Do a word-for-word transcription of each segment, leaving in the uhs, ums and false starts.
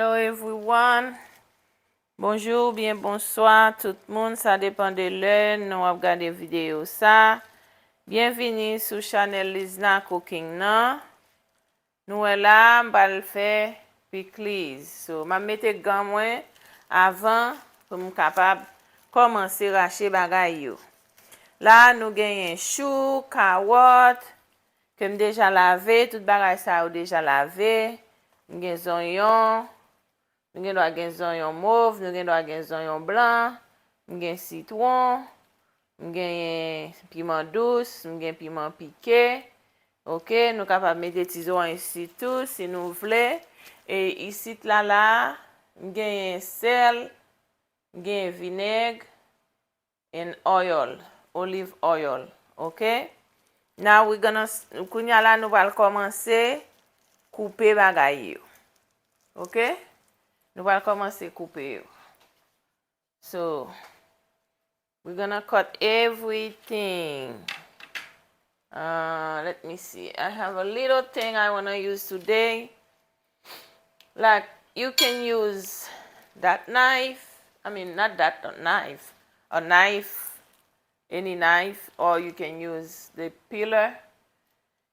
Hello everyone. Bonjou oubyen bonswa tout moun, sa depann de lè nou ap gade videyo sa. Byenvini sou chanèl Lizna Cooking nan. Nou wè la, m pral fè pikliz. So, m ap mete gan mwen avan pou m kapab kòmanse rache bagay yo. La, nou genyen chou, kawòt, ke m deja lave, tout bagay sa yo deja lave. M gen zonyon, nou gen dwa gen zonyon mov, nou gen dwa gen zonyon blan, m gen sitwon, m genyen piman dous, m gen piman pike. Oke, nou kapab mete ti zoranj isi tou si nou vle. E isit la la, m genyen sèl, m genyen vinèg, and oil, olive oil, oke? Now we gonna, kounye a la nou pral kòmanse koupe bagay yo. Oke? Nou pral kòmanse koupe yo. So, we gonna cut everything. Uh, let me see. I have a little thing I wanna use today. Like, you can use that knife. I mean, not that knife. A knife, any knife, or you can use the peeler,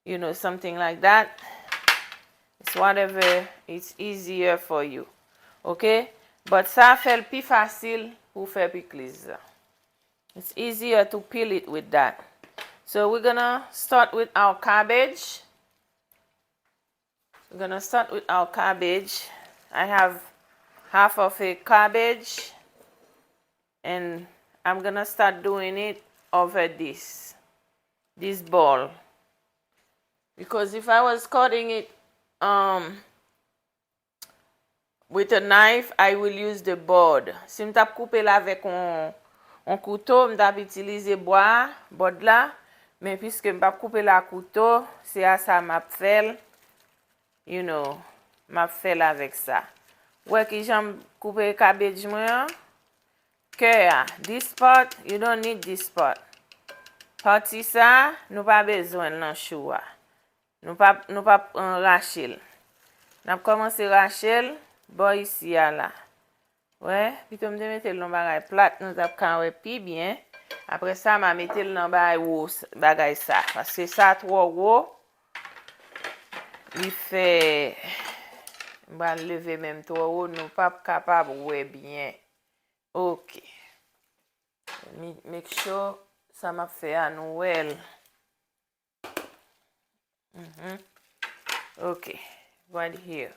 you know, something like that. It's whatever, it's easier for you. Okay? But sa fè l pi fasil pou fè pikliz la. It's easier to peel it with that. So we're gonna start with our cabbage. We're gonna start with our cabbage. I have half of a cabbage, and I'm gonna start doing it over this, this bowl. Because if I was cutting it, um, with a knife, I will use the board. Si m t ap koupe l avèk yon, yon kouto, m t ap itilize bwa, board la. Men piske m p ap koupe l a kouto, se a sa m ap fè l. You know, m ap fè l avèk sa. Ou wè kijan m koupe kabej mwen an? Kè a, this part, you don't need this part. Pati sa, nou pa bezwen l nan chou a. Nou p ap, nou p ap, uh, rache l. N ap kòmanse rache l bò isi a la. Wè, pito m te mete l nan bagay plat, nou t ap ka wè pi byen. Apre sa, m a mete l nan bagay wo, bagay sa. Paske sa twò wo. Li fè, m pral leve men m twò wo, nou p ap kapab wè byen. Ok. Mi-, make sure sa m ap fè a, nou wè l. Mhm. Ok. Right here.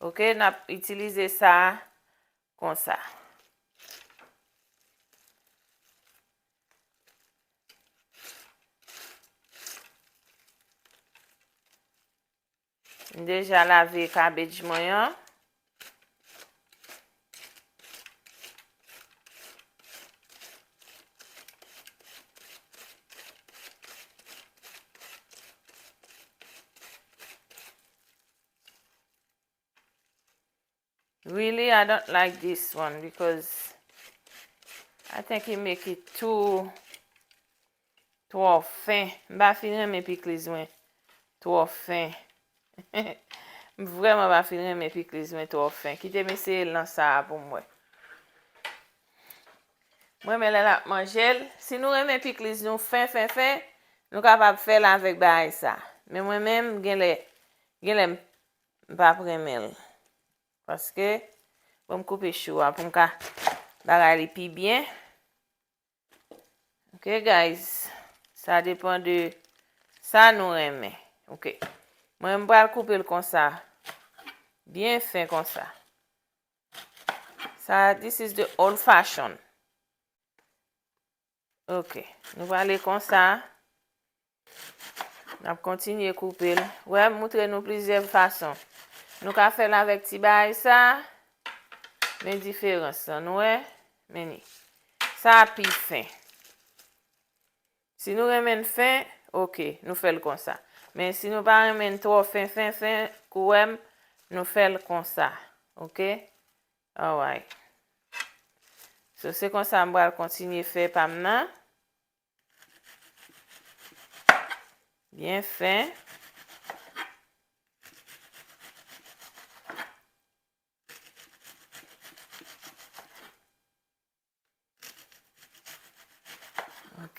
Ok, n ap itilize sa konsa. M deja lave kabej mwen an. Really, I don't like this one because I think it make it too, twò fen. M pa fin renmen pikliz mwen twò fen. M vrèman pa fin renmen pikliz mwen twò fen. Kite m eseye l nan sa a pou m wè. Mwen renmen lè l ap manje l. Si nou renmen pikliz nou fen, fen, fen, nou kapab fè l avèk bagay sa. Men mwen menm, genlè, genlè m, m p ap renmen l. Paske, bon, m koupe chou a pou m ka bagay li pi byen. Ok, guys. Sa depann de sa nou renmen. Ok. Mwen, m pral koupe l konsa. Byen fen konsa. Sa, this is the old fashion. Ok. Nou prale konsa. N ap kontinye koupe l. Wè, m moutre nou plizyè fason. Nou ka fè l avèk ti bagay sa. Men diferans lan, nou wè? Men ni. Sa a pi fen. Si nou renmen l fen, ok, nou fè l konsa. Men si nou pa renmen l twò fen, fen, fen, kou wè m, nou fè l konsa. Ok? Alright. So, se konsa m pral kontinye fè pa m nan. Byen fen.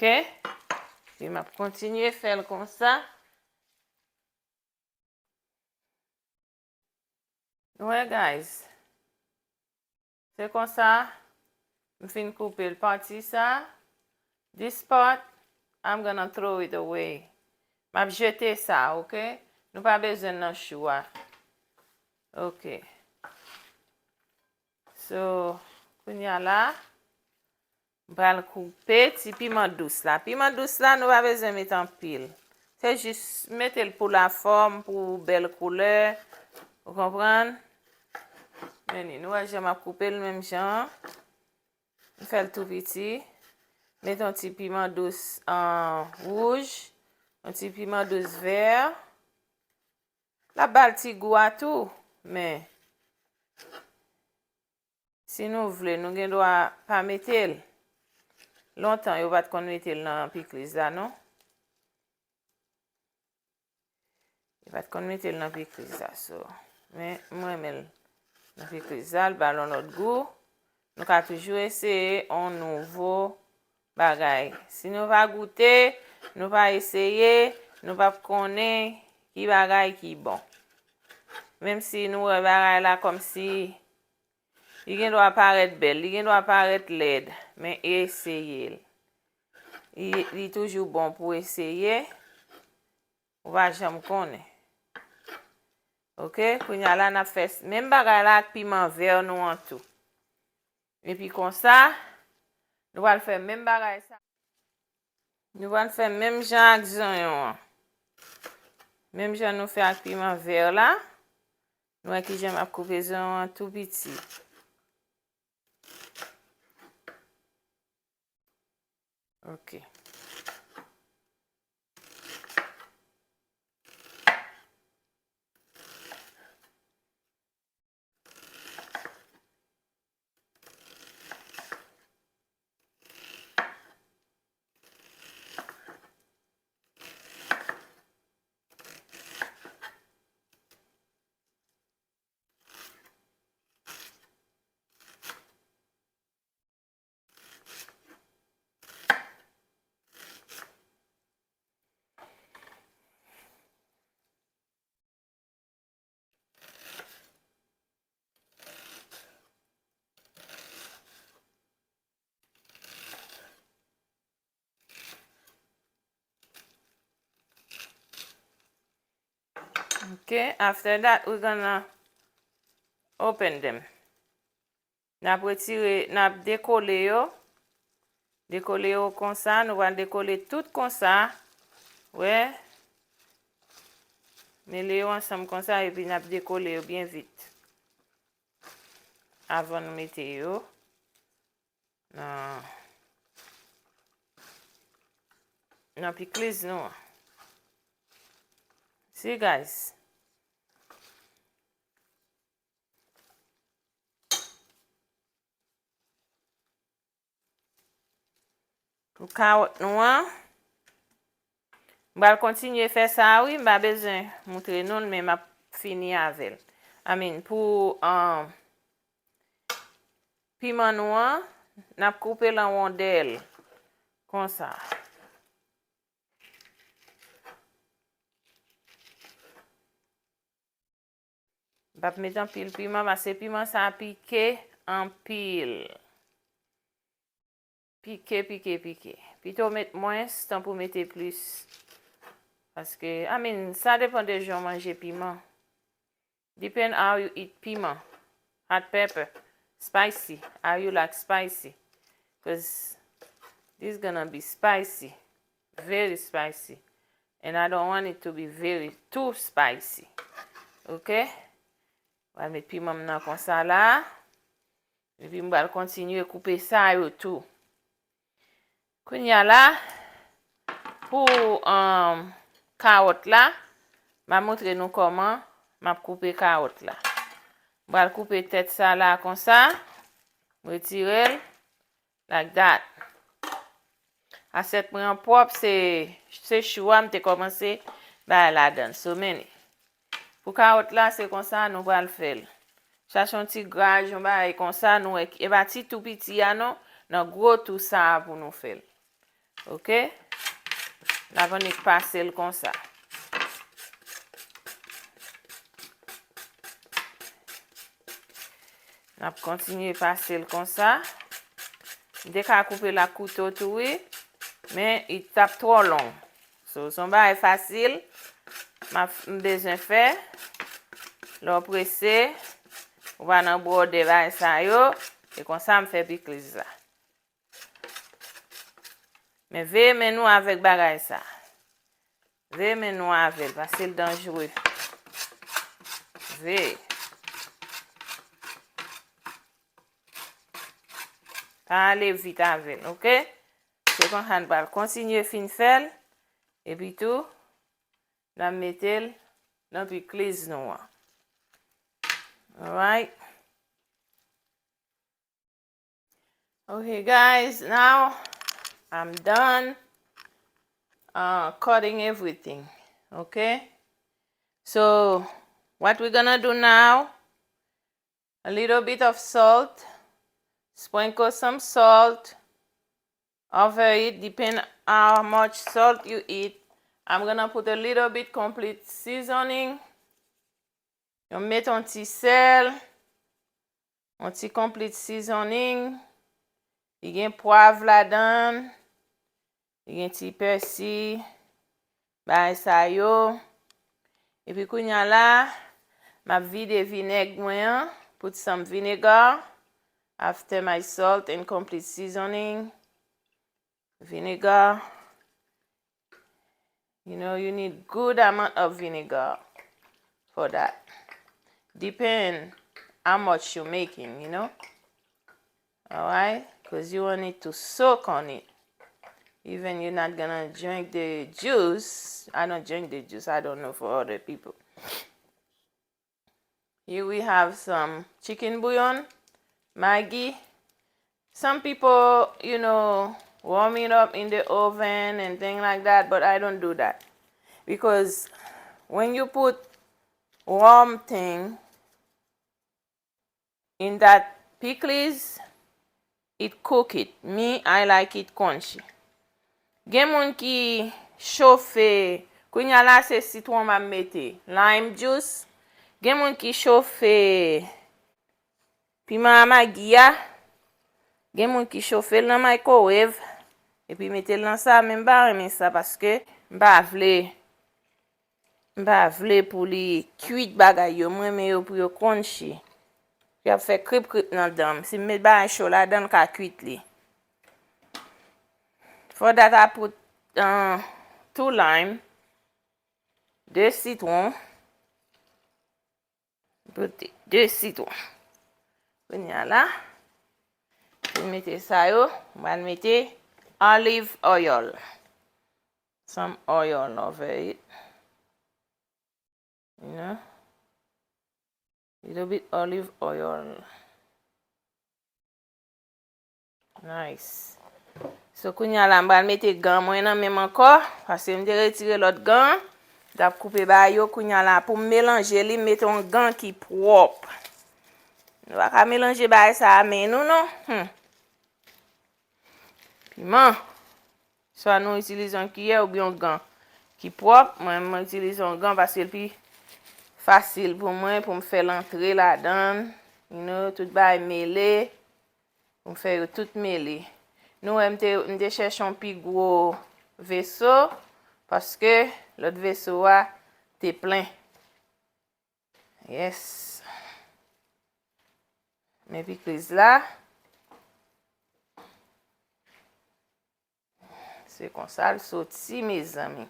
Ok? Epi m ap kontinye fè l konsa. Wè, guys. Se konsa, m fin koupe l. Pati sa, this part, I'm gonna throw it away. M ap jete sa, ok? Nou pa bezwen l nan chou a. Ok. So, kounye a la, m pral koupe ti piman dous la. Piman dous la, nou pa bezwen met anpil. Se jis mete l pou lafòm, pou bèl koulè. Ou konprann? Men li, nou wè jan m ap koupe l menm jan an. M fè l tou piti. Met yon ti piman dous, ah, wouj, yon ti piman dous vè. L ap ba l ti gou a tou, men si nou vle, nou gen dwa pa mete l. Lontan, yo pa t konn mete l nan pikliz la, non. Yo pa t konn mete l nan pikliz la, so. Men, m renmen l nan pikliz la, l ba l yon lòt gou. Nou ka toujou eseye yon nouvo bagay. Si nou pa goute, nou pa eseye, nou p ap konnen ki bagay ki bon. Menm si nou wè bagay la kòmsi li gen dwa parèt bèl, li gen dwa parèt lèd, men eseye l. Li, li toujou bon pou eseye. Ou pa janm konnen. Ok, kounye a la, n ap fè s-, menm bagay la ak piman vè nou an tou. Epi konsa, nou pral fè menm bagay sa. Nou pral fè menm jan ak zonyon an. Menm jan nou fè ak piman vè la. Nou wè kijan m ap koupe zonyon an tou piti. Ok. Ok, after that, we're gonna open them. N ap retire, n ap dekole yo. Dekole yo konsa, nou pral dekole tout konsa. Wè. Mele yo ansanm konsa, epi n ap dekole yo byen vit. Avan nou mete yo nan, nan pikliz nou an. See, guys. Pou kawòt nou an, m pral kontinye fè sa, wi, m pa bezwen moutre nou l, men m ap fini avè l. I mean, pou, um, piman nou an, n ap koupe l an wondèl, konsa. M p ap met anpil piman, paske piman sa pike anpil. Pike, pike, pike. Pito w met mwens, tanpri w mete plis. Paske, I mean, sa depann de jan w manje piman. Depend how you eat piman. Hot pepper. Spicy. How you like spicy? 'Cause this gonna be spicy. Very spicy. And I don't want it to be very too spicy. Ok? Mwen met piman m nan konsa la. Epi m pral kontinye koupe sa yo tou. Kounye a la, pou, um, kawòt la, m a montre nou kòman m ap koupe kawòt la. M pral koupe tèt sa la konsa, m retire l, like that. Asyèt mwen an pwòp, se, se chou a m te kòmanse bay ladan l. So many. Pou kawòt la, se konsa nou pral fè l. Chache yon ti graj, yon bagay konsa, nou wè, e pa ti tou piti a non, nan gwo tou sa a pou nou fè l. Ok? N ap annik pase l konsa. N ap kontinye pase l konsa. M te ka koupe l ak kouto tou, wi, men li t ap twò long. So, se yon bagay fasil m ap, m bezwen fè. Lè w prese, ou pa nan bwòdè bagay sa yo, e konsa m fè pikliz la. Men veye men nou avèk bagay sa. Veye men nou avè l, paske l danjere. Veye. Pa ale vit avè l, ok? Se konsa n pral kontinye fin fè l. Epi tou, n ap mete l nan pikliz nou an. Alright. Okay, guys, now I'm done uh, cutting everything. Okay, so what we're gonna do now, a little bit of salt, sprinkle some salt over it, depend how much salt you eat. I'm gonna put a little bit complete seasoning. Yon met yon ti sèl, yon ti complete seasoning. Li gen pwav ladan, li gen ti pèsi, bagay sa yo. Epi kounye a la, m ap vide vinèg mwen an, put some vinegar after my salt and complete seasoning. Vinegar. You know, you need good amount of vinegar for that. Depend how much you're making, you know. Alright? Because you want it to soak on it. Even you're not gonna drink the juice. I don't drink the juice. I don't know for other people. Here we have some chicken bouillon, Maggi. Some people, you know, warm it up in the oven and thing like that, but I don't do that. Because when you put warm thing in that pickles, it cook it. Me, I like it crunchy. Gen moun ki chofe, kounye a la se sitwon m ap mete, lime juice. Gen moun ki chofe piman a Maggi a. Gen moun ki chofe l nan microwave, epi mete l nan sa, men m pa renmen sa paske m pa vle M pa vle pou li kwit bagay yo. M renmen yo pou yo crunchy. Y ap fè krip krip nan dan m. Si m met bagay cho ladan l ka kwit li. For that I put uh, two lime, de sitwon. Pote de sitwon. Kounye a la, pou mete sa yo, m pral mete olive oil. Some oil over it. You know? Little bit olive oil. Nice. So, kounye a la, m pral mete gan mwen nan men m ankò, paske m te retire lòt gan an. M t ap koupe bagay yo, kounye a la, pou m melanje li, m mete yon gan ki pwòp. Nou pa ka melanje bagay sa a men nou, non. Hmm. Piman. Swa nou itilize yon kiyè oubyen yon gan ki pwòp. Mwen, mwen itilize yon gan paske l pi fasil pou mwen, pou m fè l antre ladan l. You know, tout bagay mele. Pou m fè yo tout mele. Nou wè, m te, m te chèche yon pi gwo veso, paske lòt veso a te plen. Yes. Men pikliz la. Se konsa l soti, mezanmi.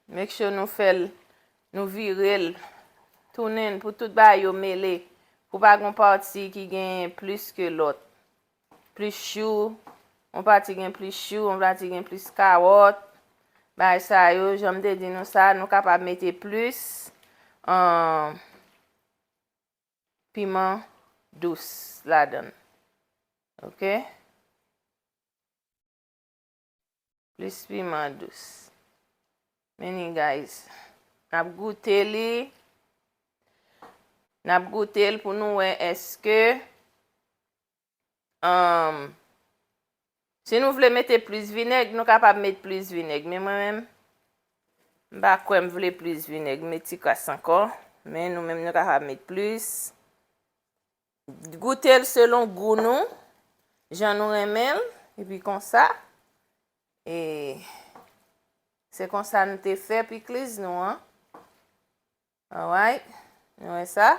Make sure nou fè l, nou vire l, tounen l pou tout bagay yo mele. Pou pa gon pati ki gen plis ke lòt. Plis chou, yon pati gen plis chou, yon pati gen plis kawòt. Bagay sa yo, jan m te di nou sa, nou kapab mete plis, um, piman dous ladan l. Ok? Plis piman dous. Men li, guys. N ap goute li. N ap goute l pou nou wè èske, um, Si nou vle mete plis vinèg, nou kapab met plis vinèg. Men mwen menm, m pa kwè m vle plis vinèg. M met ti kras ankò. Men nou menm, nou kapab met plis. Goute l selon gou nou, jan nou renmen l, epi konsa. E se konsa nou te fè pikliz nou an. Alright. Nou wè sa?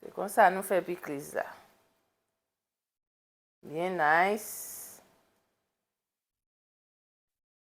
Se konsa nou fè pikliz la. Byen nice.